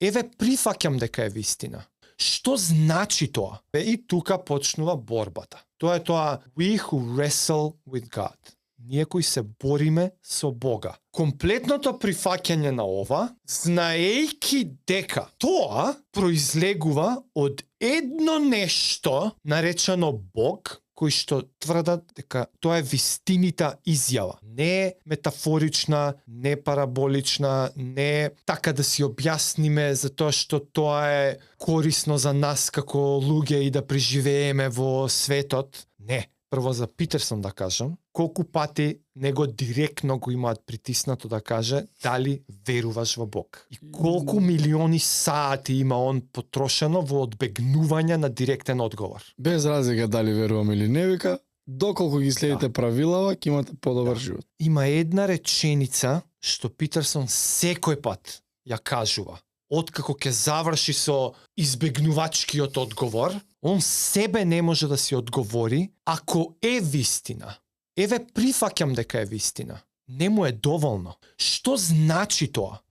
Еве прифаќам дека е вистина. Што значи тоа? И тука почнува борбата. Тоа е тоа we who wrestle with God. Ние кои се бориме со Бога. Комплетното прифаќање на ова, знаејќи дека тоа произлегува од едно нешто наречено Бог, кој што тврдат дека тоа е вистинита изјава. Не метафорична, не параболична, не така да си објасниме за тоа што тоа е корисно за нас како луѓе и да преживееме во светот. Не. Прво за Питерсон да кажам, колку пати него директно го имаат притиснато да каже дали веруваш во Бог. И колку милиони сати има он потрошено во одбегнување на директен одговор. Без разлика дали верувам или не, вика, доколку ги следите правилава, ќе имате подобар живот. Има една реченица што Питерсон секој пат ја кажува. Откако ќе заврши со избегнувачкиот одговор, он себе не може да си одговори ако е вистина. Еве прифаќам дека е вистина. Не му е доволно. Што значи тоа?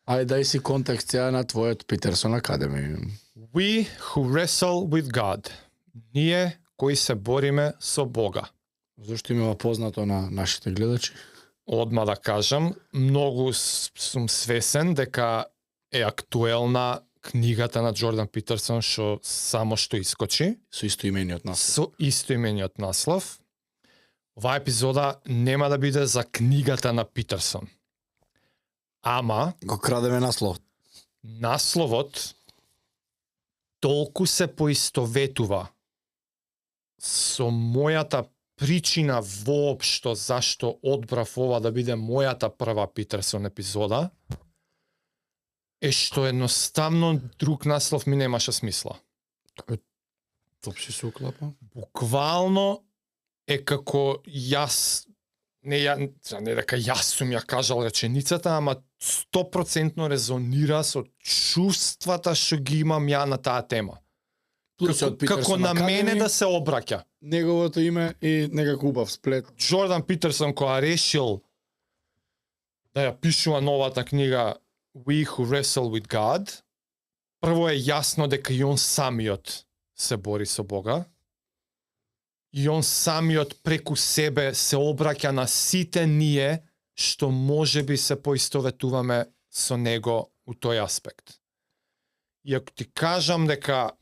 Ајде дај си контекст ја на твојот Питерсон Академи. We who wrestle with God. Ние кои се бориме со Бога. Зошто им е познато на нашите гледачи? Одма да кажам, многу сум свесен дека е актуелна книгата на Джордан Питерсон што само што искочи. Со истоимениот наслов. Со истоимениот наслов. Оваа епизода нема да биде за книгата на Питерсон. Ама Го крадеме наслов. насловот толку се поистоветува со мојата причина воопшто зашто одбрав ова да биде мојата прва Питерсон епизода, е што едноставно друг наслов ми немаше смисла. Топши се уклапа. Буквално е како јас, не дека јас сум ја кажал реченицата, ама 100% резонира со чувствата што ги имам ја на таа тема. Како на мене да се обраќа. Неговото име и некако убав сплет. Джордан Питерсон која решил да ја пишува новата книга We Who Wrestle with God, прво е јасно дека и он самиот се бори со Бога, и он самиот преку себе се обраќа на сите ние што можеби се поистоветуваме со него у тој аспект. И ако ти кажам дека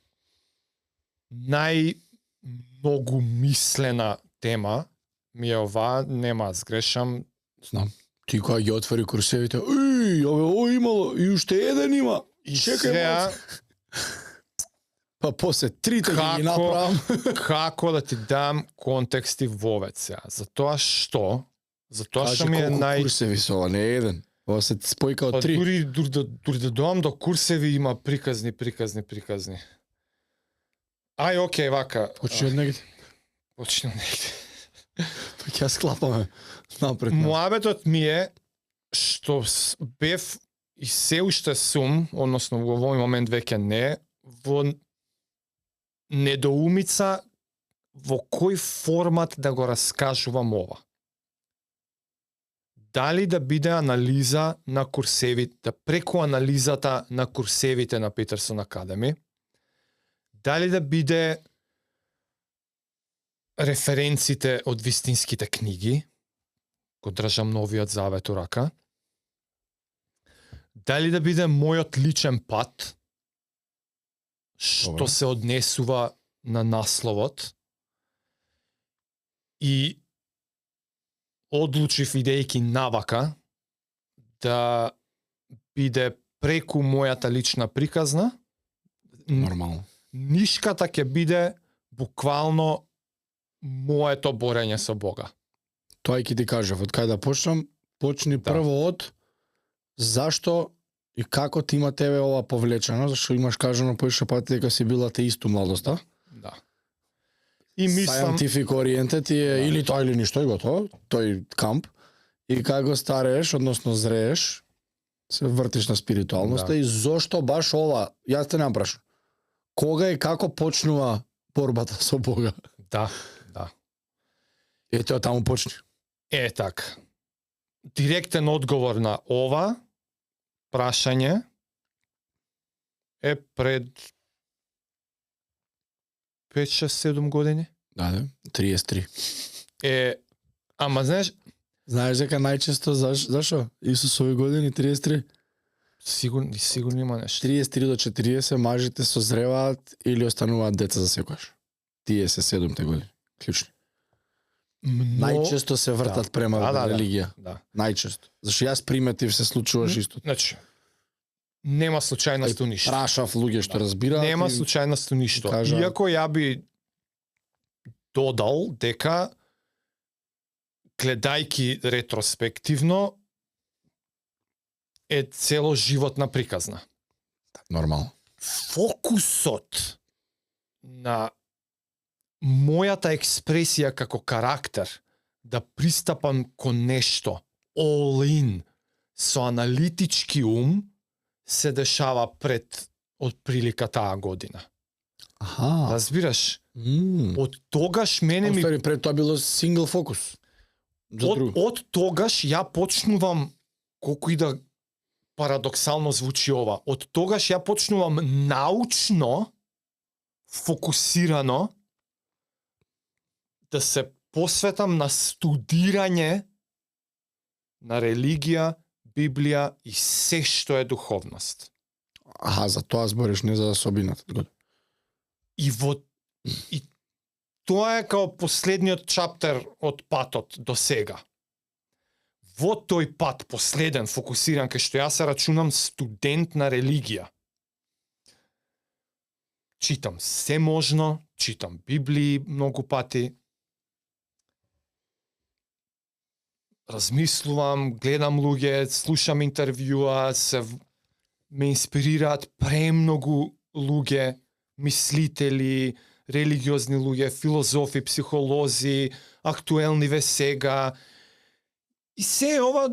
најмногу мислена тема ми е ова, нема сгрешам. Знам. Ти кога ги отвори курсевите, ова имало, и уште еден има. И чекај сега, малку. Па после трите ги направам. како да ти дам контекст и вовед сега? Затоа што ми е колку курсеви со ова, не е еден. Ова се спојка од три. Дури да доам до курсеви има приказни. Ај, окей, вака. Почни од негде. Па ќе склапаме напред. Муабетот ми е што бев и се уште сум, односно во овој момент веќе не, во недоумица во кој формат да го раскажувам ова. Дали да биде анализа на курсевите, да преку анализата на курсевите на Питерсон Академи, дали да биде референците од вистинските книги, го држам Новиот Завет у рака, дали да биде мојот личен пат, што се однесува на насловот, и одлучив идејки навака да биде преку мојата лична приказна. Нормално. Нишката ќе биде буквално моето борење со Бога. Тоа ќе ти кажав, од кај да почнам, почни прво од зашто и како ти има тебе ова повлечено, зашто имаш кажано поише пати дека си била атеист у младоста. Да. И мислам scientific oriented е или тоа или ништо и готово, тој камп. И како старееш, односно зрееш, се вртиш на спиритуалноста и зошто баш ова? Јас те не прашам. Кога и како почнува борбата со Бога? Да. Ете, таму почни. Така. директен одговор на ова прашање е пред 5-6-7 години. Да, 33. Ама знаеш, Знаеш дека најчесто зашо? Исусови години 33. сигурно има нешто. 33 до 40 мажите созреваат или остануваат деца за секогаш. Тие се 7-те години. Клучни. Најчесто се вртат према религија. Да. Најчесто. Зашто јас приметив се случуваш исто. Значи, нема случајност у ништо. Прашав луѓе што разбираат. Нема случајност у ништо. кажа- Иако ја би додал дека гледајки ретроспективно е цело животна приказна. Нормално. Фокусот на мојата експресија како карактер да пристапам кон нешто all in со аналитички ум се дешава пред отприлика таа година. Аха. Разбираш? Од Од тогаш мене ми пред тоа било сингл фокус. од тогаш ја почнувам, колку и да парадоксално звучи ова, од тогаш ја почнувам научно, фокусирано, да се посветам на студирање на религија, Библија и се што е духовност. Аха, за тоа збориш, не за особината. И тоа е као последниот чаптер од патот до сега. Во тој пат, последен, фокусиран, кај што јас се рачунам студент на религија. Читам се можно, читам Библии многу пати, размислувам, гледам луѓе, слушам интервјуа, ме инспирираат премногу луѓе, мислители, религиозни луѓе, филозофи, психолози, актуелни ве сега. И се ова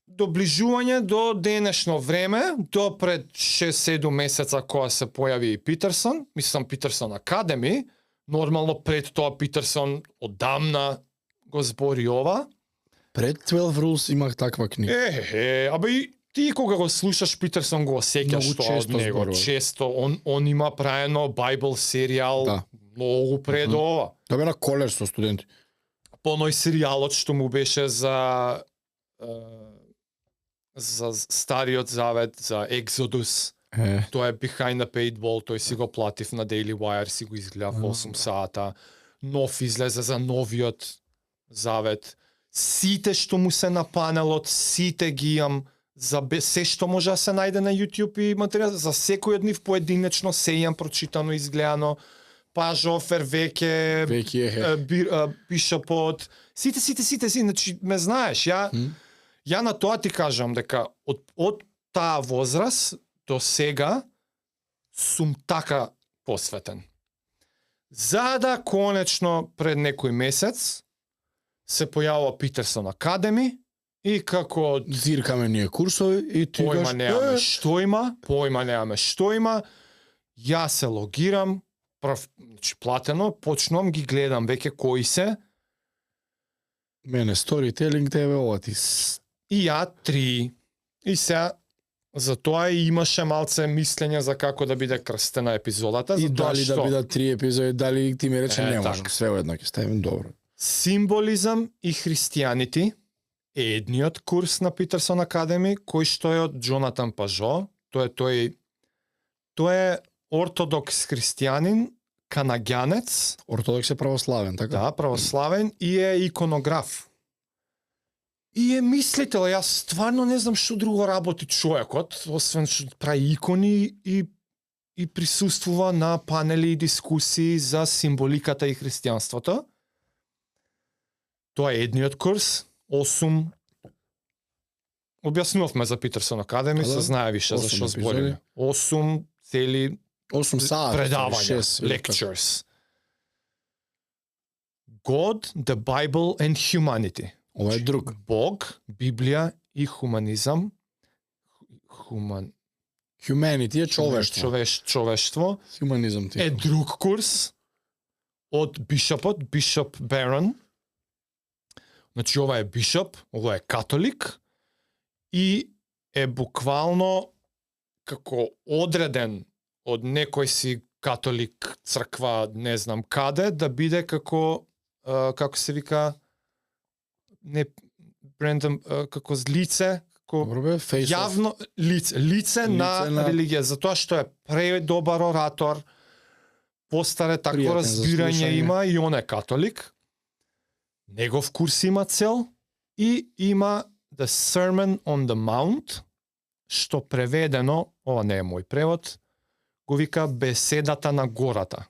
доближување до денешно време, до пред 6-7 месеца кога се појави и Питерсон, мислам Питерсон Академи, нормално пред тоа Питерсон одамна го збори ова. Пред 12 Rules имах таква книга. Абе и ти кога го слушаш Питерсон го осеќаш Многу тоа од често него. зборува. Често он има праено Bible серијал Да. многу пред ова. Тоа бе на колеж со студенти. Поној серијалот што му беше за Стариот Завет, за Exodus. Тоа е Behind the Paintball, тој си го платив на Daily Wire, си го изгледав 8 сата. Нов излезе за новиот Завет. Сите што му се на панелот, сите ги имам, за се што може да се најде на YouTube и материјал, за секој од нив поединечно се имам прочитано, изгледано. Пажофер, Веќе, Бишопот, сите, значи ме знаеш, ја на тоа ти кажам дека од таа возраст до сега сум така посветен. За да конечно пред некој месец се појавува Питерсон Академи и како Зиркаме ние курсови и ти појма немаме што има, ја се логирам, значи платено, почнувам ги гледам веќе кои се. Мене сторителинг, тебе ова ти. И ја 3. И сега за тоа и имаше малце мислење за како да биде крстена епизодата, И за тоа дали што да бидат 3 епизоди, дали ти ми рече не можам, така. све уедно ќе ставим добро. Символизам и христијаните е едниот курс на Питерсон Академи, кој што е од Джонатан Пажо. Тој е ортодокс христијанин, канаѓанец, Ортодокс е православен, така? да, православен и е иконограф. И е мислител, јас стварно не знам што друго работи човекот, освен што прави икони и присуствува на панели и дискусии за символиката и христијанството. Тоа е едниот курс, 8. Објаснувавме за Питерсон Академи, Да, се знае више за 8 што збориме. 8 цели 8 сати, предавања, 6, lectures. God, the Bible and humanity. Ова е друг. Бог, Библија и хуманизам. Humanity е човештво. Човештво Хуманизам ти. е друг курс од Бишоп Барон. Значи ова е бишоп, ова е католик и е буквално како одреден од некој си католик црква, не знам каде, да биде како како се вика, не брендом, како лице, како Добро бе, face off. јавно лице на религија, затоа што е предобар оратор, постаре такво Пријатен за разбирање слушање. има и он е католик. Негов курс има цел и има The Sermon on the Mount, што преведено, ова не е мој превод, го вика беседата на гората.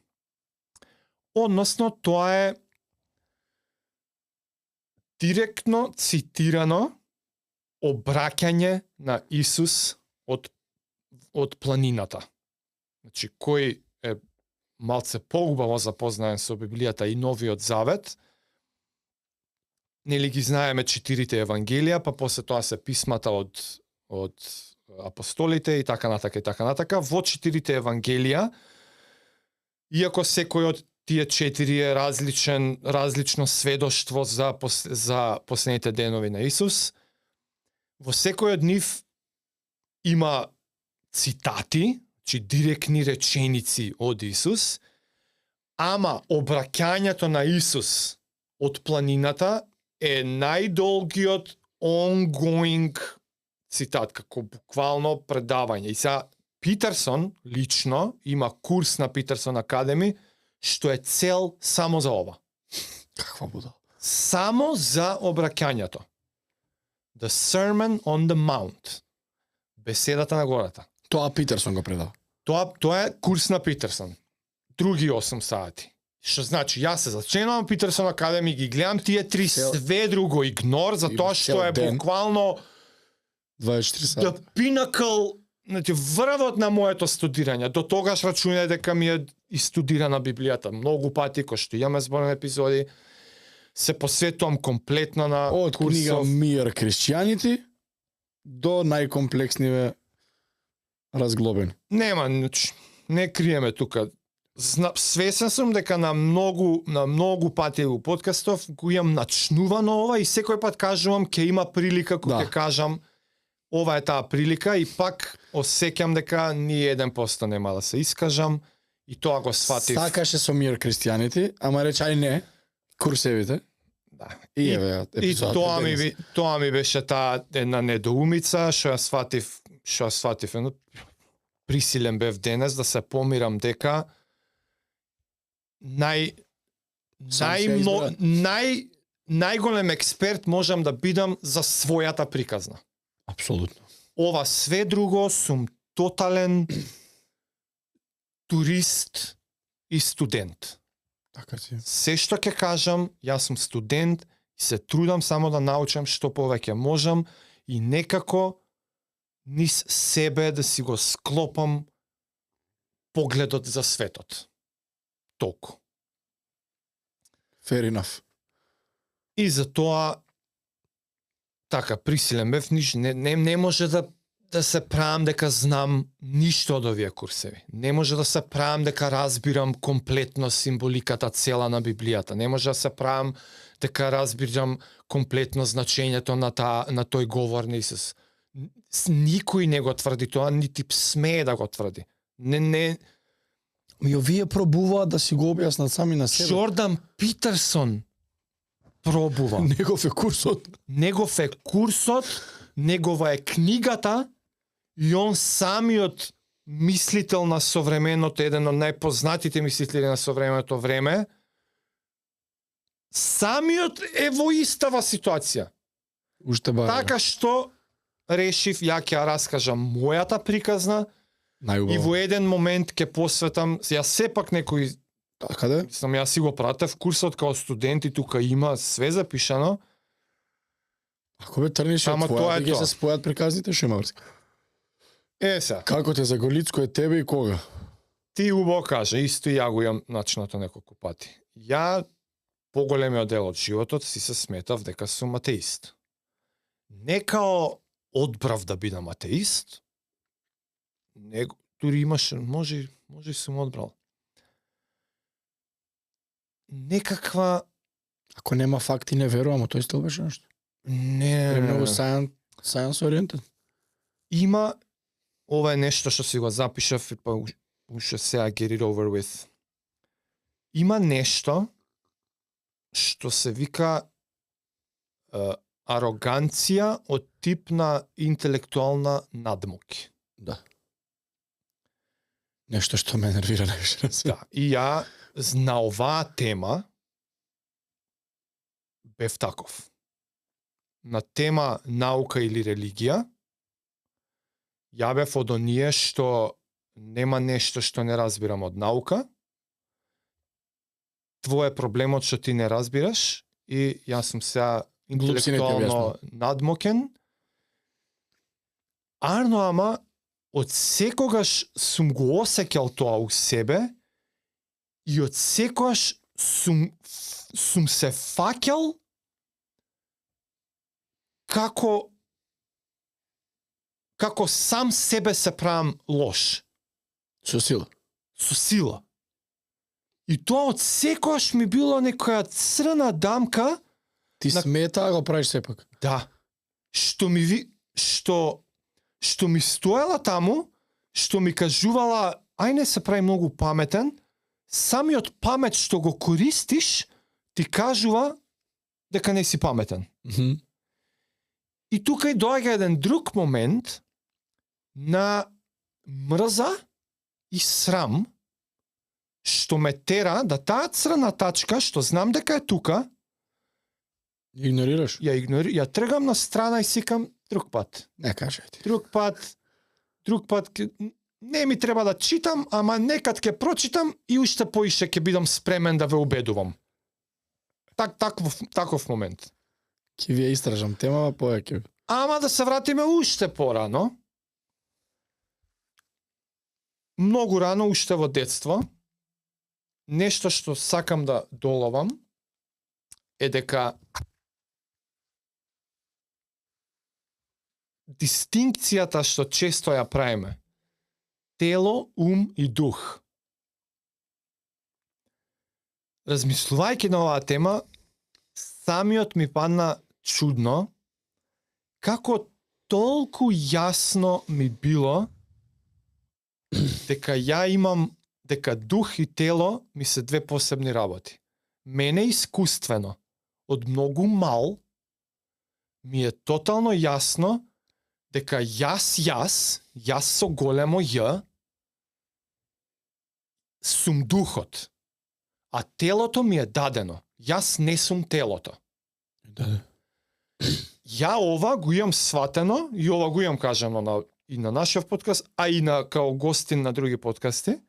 Односно, тоа е директно цитирано обраќање на Исус од планината. Значи, кој е малце поубаво запознаен со Библијата и Новиот Завет, нели ги знаеме 4 евангелија, па после тоа се писмата од апостолите и така натака и така натака. Во 4 евангелија, иако секој од тие 4 е различно сведоштво за последните денови на Исус, во секој од нив има цитати, чи директни реченици од Исус, ама обраќањето на Исус од планината е најдолгиот ongoing цитат, како буквално предавање. И сега Питерсон лично има курс на Питерсон Академи, што е цел само за ова. Каква будал? Само за обраќањето. The Sermon on the Mount. Беседата на гората. Тоа Питерсон го предава. Тоа е курс на Питерсон. Други 8 сати. Што значи, јас се зачленувам Питерсон Академи, ги гледам тие 3 све друго игнор, затоа што е буквално 24 сати. the pinnacle, значи врвот на моето студирање. До тогаш рачунај дека ми е истудирана Библијата многу пати, кој што имаме зборни епизоди, се посветувам комплетно на Од книга курсов. Mere Christianity до најкомплексниве разглобени. Нема, значи, не криеме тука. Свесен сум дека на многу пати у подкастов го имам начнувано ова и секој пат кажувам ќе има прилика кога ќе кажам ова е таа прилика и пак осеќам дека ни 1% нема да се искажам и тоа го сватив. Сакаше со Mere Christianity, ама рече ај не, курсевите. Да. И еве епизодата. Тоа ми беше таа една недоумица што ја сватив, присилен бев денес да се помирам дека најголем експерт можам да бидам за својата приказна. Апсолутно. Ова све друго сум тотален турист и студент. Така си. Се што ќе кажам, јас сум студент и се трудам само да научам што повеќе можам и некако низ себе да си го склопам погледот за светот. Толку. Fair enough. И за тоа така присилен бев, не може да се правам дека знам ништо од овие курсеви. Не може да се правам дека разбирам комплетно символиката цела на Библијата. Не може да се правам дека разбирам комплетно значењето на тој говор на Исус. Никој не го тврди тоа, нити смее да го тврди. Не. И овие пробуваат да си го објаснат сами на себе. Джордан Питерсон пробува. Негов е курсот. Негов е курсот, негова е книгата и он самиот мислител на современото, еден од најпознатите мислители на современото време, самиот е во истава ситуација. Уште бар. Така што решив, ја ќе ја раскажам мојата приказна Најубаво. и во еден момент ќе посветам, јас сепак некој, Каде? јас си го пратев курсот као студент и тука има све запишано. Ако бе трниш Ама од тоа е твоја, ќе тоа. се спојат приказните, што има врска. Сега. Како те за Голицко е тебе и кога? Ти убаво кажа, исто и ја го имам начинато неколку пати. Ја поголемиот дел од животот си се сметав дека сум атеист. Не као одбрав да бидам атеист, него дури имаше, може и сум одбрал. Некаква Ако нема факти не верувам, тој стил беше нешто. Не, Многу science oriented. има, ова е нешто што си го запишав и па уште сега get it over with. Има нешто што се вика ароганција од тип на интелектуална надмок. Да. Нешто што ме нервира највише на свет. Да, и ја на оваа тема бев таков. На тема наука или религија, ја бев од оние што нема нешто што не разбирам од наука, твој е проблемот што ти не разбираш и јас сум сега интелектуално надмокен. Арно, ама, од секогаш сум го осеќал тоа у себе и од секогаш сум се фаќал како сам себе се правам лош. Со сила. Со сила. И тоа од секогаш ми било некоја црна дамка. Ти смета, го правиш сепак. Да. Што ми стоела таму, што ми кажувала, ај не се прави многу паметен, самиот памет што го користиш, ти кажува дека не си паметен. И тука и доаѓа еден друг момент на мрза и срам, што ме тера да таа црна тачка, што знам дека е тука, Игнорираш? ја тргам на страна и сикам друг пат. Не кажа ти. Друг пат, не ми треба да читам, ама некад ќе прочитам и уште поише ќе бидам спремен да ве убедувам. Таков момент. Ке ви ја истражам темава поеќе. Ама да се вратиме уште порано. Многу рано, уште во детство, нешто што сакам да доловам е дека дистинкцијата што често ја правиме, тело, ум и дух. Размислувајќи на оваа тема, самиот ми падна чудно како толку јасно ми било дека ја имам, дека дух и тело ми се две посебни работи. Мене искуствено, од многу мал, ми е тотално јасно дека јас со големо Ј, сум духот, а телото ми е дадено. Јас не сум телото. Да. Ја ова го имам сватено и ова го имам кажано и на нашиот подкаст, а и као гостин на други подкасти,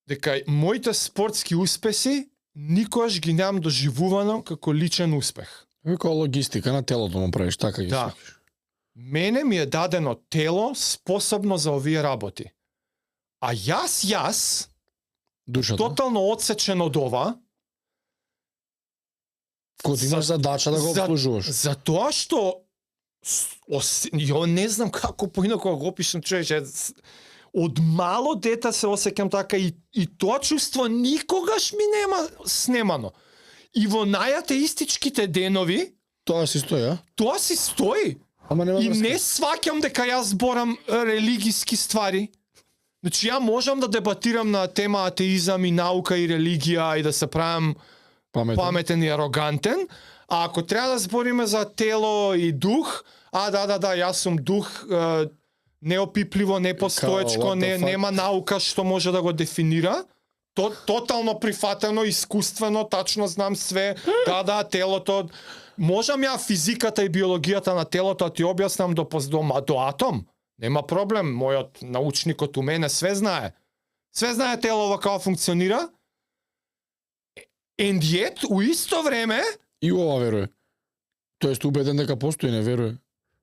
дека моите спортски успеси никогаш ги немам доживувано како личен успех. Како логистика на телото му правиш, така ги Да. свикаш. Мене ми е дадено тело способно за овие работи. А јас, Душата. тотално одсечен од ова, Кога имаш задача да го обслужуваш. За тоа што ја не знам како поинако го опишам, човече, од мало дете се осеќам така и тоа чувство никогаш ми нема снемано. И во најатеистичките денови Тоа си стои, а? тоа си стои. Ама нема И врска. не сваќам дека јас зборам религиски ствари. Значи ја можам да дебатирам на тема атеизам и наука и религија и да се правам паметен и арогантен, а ако треба да збориме за тело и дух, да, јас сум дух, неопипливо, непостоечко, нема наука што може да го дефинира. Тотално прифатено, искуствено, тачно знам све. Да, телото. Можам ја физиката и биологијата на телото да ти објаснам до атом. Нема проблем, мојот научникот у мене све знае. Све знае телово како функционира. And yet, у исто време, И ова веруе. Тоест убеден дека постои, не веруе.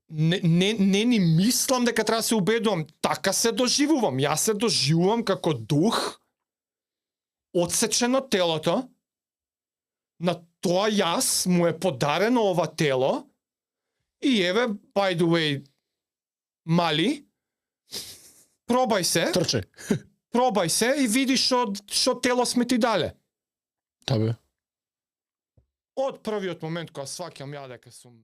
не ни мислам дека треба да се убедувам. Така се доживувам. Јас се доживувам како дух, одсечено телото, на тоа јас му е подарено ова тело, и еве, by the way, мали, пробај се, Трче. пробај се и види што тело сме ти дале. Да бе. Од првиот момент кога сваќам ја дека сум